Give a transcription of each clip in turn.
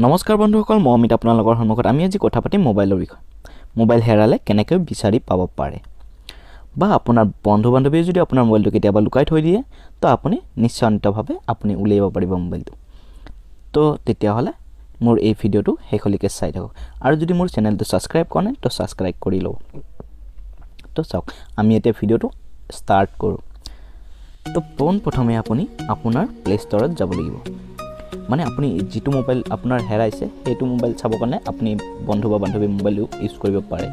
নমস্কাৰ বন্ধুসকল, মই অমিত আপোনালোকৰ সন্মুখত। আমি আজি কথা পাতিম মোবাইলৰ বিষয়ে। মোবাইল হেৰালে কেনেকৈ বিচাৰি পাব পাৰে বা আপোনাৰ বন্ধু বান্ধৱীয়ে যদি আপোনাৰ মোবাইলটো কেতিয়াবা লুকাই থৈ দিয়ে, তো আপুনি নিশ্চিন্তভাৱে আপুনি উলিয়াব পাৰিব মোবাইলটো। তো তেতিয়াহ'লে মোৰ এই ভিডিঅ'টো শেষলৈকে চাই থাকক আৰু যদি মোৰ চেনেলটো ছাবস্ক্ৰাইব কৰা নাই তো ছাবস্ক্ৰাইব কৰি লওক। তো চাওক, আমি এতিয়া ভিডিঅ'টো ষ্টাৰ্ট কৰোঁ। তো পোনপ্ৰথমে আপুনি আপোনাৰ প্লে' ষ্ট'ৰত যাব লাগিব। মানে আপুনি যিটো মোবাইল আপোনাৰ হেৰাইছে সেইটো মোবাইল চাবৰ কাৰণে আপুনি বন্ধু বা বান্ধৱীৰ মোবাইলো ইউজ কৰিব পাৰে।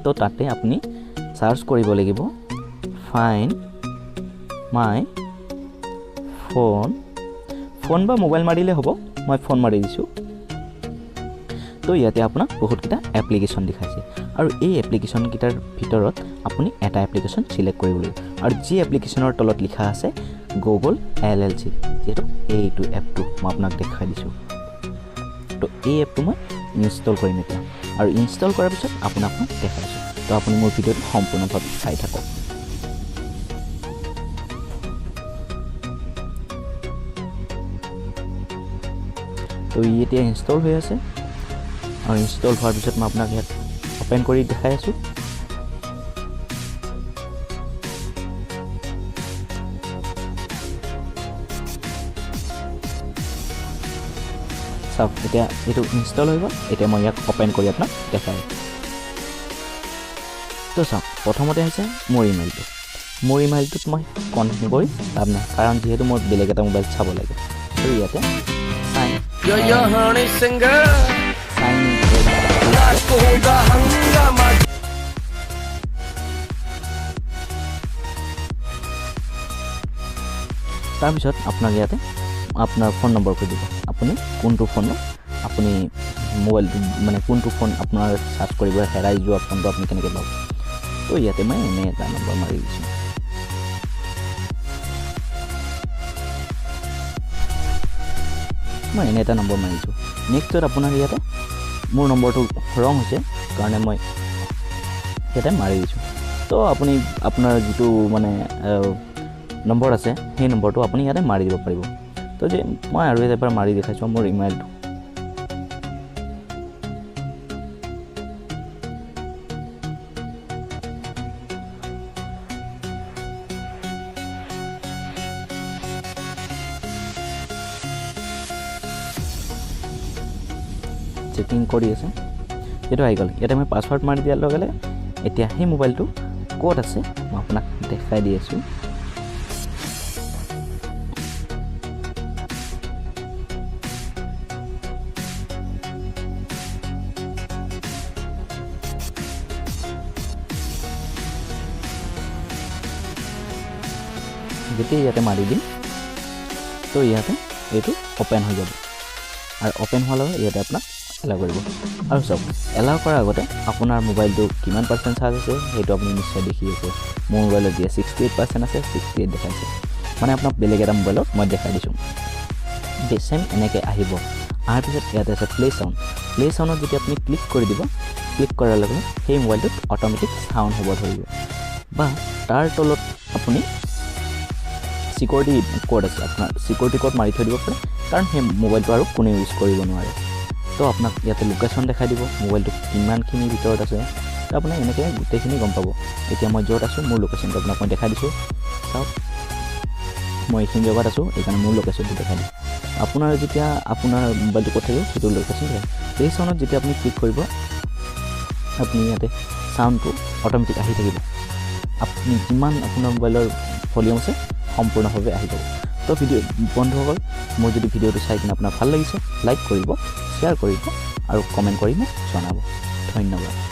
তো তাতে আপুনি চাৰ্চ কৰিব লাগিব ফাইণ্ড my phone. Phone বা মোবাইল মাৰিলে হ'ব, মই ফোন মাৰি দিছোঁ। তো ইয়াতে আপোনাক বহুতকেইটা এপ্লিকেশ্যন দেখাইছে আৰু এই এপ্লিকেশ্যনকেইটাৰ ভিতৰত আপুনি এটা এপ্লিকেশ্যন চিলেক্ট কৰিব লাগিব আৰু যি এপ্লিকেশ্যনৰ তলত লিখা আছে গুগল LLC, যিহেতু এইটো এপটো মই আপোনাক দেখাই দিছোঁ। তো এই এপটো মই ইনষ্টল কৰিম এতিয়া আৰু ইনষ্টল কৰাৰ পিছত আপোনাক মই দেখাইছোঁ। তো আপুনি মোৰ ভিডিঅ'টো সম্পূৰ্ণভাৱে চাই থাকক। তো ই এতিয়া ইনষ্টল হৈ আছে আৰু ইনষ্টল হোৱাৰ পিছত মই আপোনাক ইয়াত অ'পেন কৰি দেখাই আছোঁ। চাওক, এতিয়া এইটো ইনষ্টল হৈ গ'ল। এতিয়া মই ইয়াক অ'পেন কৰি আপোনাক দেখাই আছোঁ। তো চাওক, প্ৰথমতে হৈছে মোৰ ইমেইলটো। মোৰ ইমেইলটোত মই কণ্টিনিউ কৰি লাভ নাই, কাৰণ যিহেতু মই বেলেগ এটা মোবাইল চাব লাগে। তো ইয়াতে sign Yo yo Honey Singh sign रात को होगा हंगामा। তাৰপিছত আপোনাক ইয়াতে আপোনাৰ ফোন নম্বৰ কৈ দিব, আপুনি কোনটো ফোনত আপুনি মোবাইলটো মানে কোনটো ফোন আপোনাৰ চাৰ্চ কৰিব, হেৰাই যোৱা ফোনটো আপুনি কেনেকৈ পাব। তো ইয়াতে মই এনেই এটা নম্বৰ মাৰি দিছোঁ। মই এনে এটা নম্বৰ মাৰিছোঁ। নেক্সটত আপোনাৰ ইয়াতে মোৰ নম্বৰটো ৰং হৈছে কাৰণে মই ইয়াতে মাৰি দিছোঁ। তো আপুনি আপোনাৰ যিটো মানে নম্বৰ আছে সেই নম্বৰটো আপুনি ইয়াতে মাৰি দিব পাৰিব। তো যে মই আৰু এবাৰ মাৰি দেখাইছোঁ মোৰ ইমেইলটো। চেকিং কৰি আছে, এইটো আহি গ'ল। ইয়াতে মই পাছৱৰ্ড মাৰি দিয়াৰ লগে লগে এতিয়া সেই মোবাইলটো ক'ত আছে মই আপোনাক দেখাই দি আছোঁ। যেতিয়া ইয়াতে মাৰি দিম তো ইয়াতে এইটো অ'পেন হৈ যাব আৰু অ'পেন হোৱাৰ লগে ইয়াতে আপোনাক এলাউ কৰিব। আৰু চাওক, এলাউ কৰাৰ আগতে আপোনাৰ মোবাইলটো কিমান পাৰ্চেণ্ট চাৰ্জ আছে সেইটো আপুনি নিশ্চয় দেখি আছে। মোৰ মোবাইলত দিয়ে 68% আছে, 68 দেখাইছে। মানে আপোনাক বেলেগ এটা মোবাইলত মই দেখাই দিছোঁ, ছেম এনেকৈ আহিব। অহাৰ পিছত ইয়াতে আছে প্লে' চাউণ্ড। প্লে' চাউণ্ডত যেতিয়া আপুনি ক্লিক কৰি দিব, ক্লিক কৰাৰ লগে লগে সেই মোবাইলটোত অট'মেটিক চাউণ্ড হ'ব ধৰিব। বা তাৰ তলত আপুনি ছিকিউৰিটি ক'ড আছে, আপোনাৰ ছিকিউৰিটি ক'ড মাৰি থৈ দিব পাৰে, কাৰণ সেই মোবাইলটো আৰু কোনেও ইউজ কৰিব নোৱাৰে। তো আপোনাক ইয়াতে লোকেশ্যন দেখাই দিব, মোবাইলটো কিমানখিনিৰ ভিতৰত আছে। তো আপুনি এনেকৈ গোটেইখিনি গম পাব। এতিয়া মই য'ত আছোঁ মোৰ লোকেশ্যনটো আপোনাক মই দেখাই দিছোঁ। চাওক, মই এইখিনি জেগাত আছোঁ, সেইকাৰণে মোৰ লোকেশ্যনটো দেখাই দিছোঁ। আপোনাৰ যেতিয়া আপোনাৰ মোবাইলটো ক'ত থাকিব সেইটো লোকেশ্যন দেখাই। এই চাউণ্ডত যেতিয়া আপুনি ক্লিক কৰিব, আপুনি ইয়াতে চাউণ্ডটো অট'মেটিক আহি থাকিব। আপুনি যিমান আপোনাৰ মোবাইলৰ ভলিউম আছে সম্পূৰ্ণভাৱে আহি যাব। তো ভিডিঅ' বন্ধুসকল, মোৰ যদি ভিডিঅ'টো চাই কিনে আপোনাৰ ভাল লাগিছে, লাইক কৰিব, শ্বেয়াৰ কৰিব আৰু কমেণ্ট কৰি মোক জনাব। ধন্যবাদ।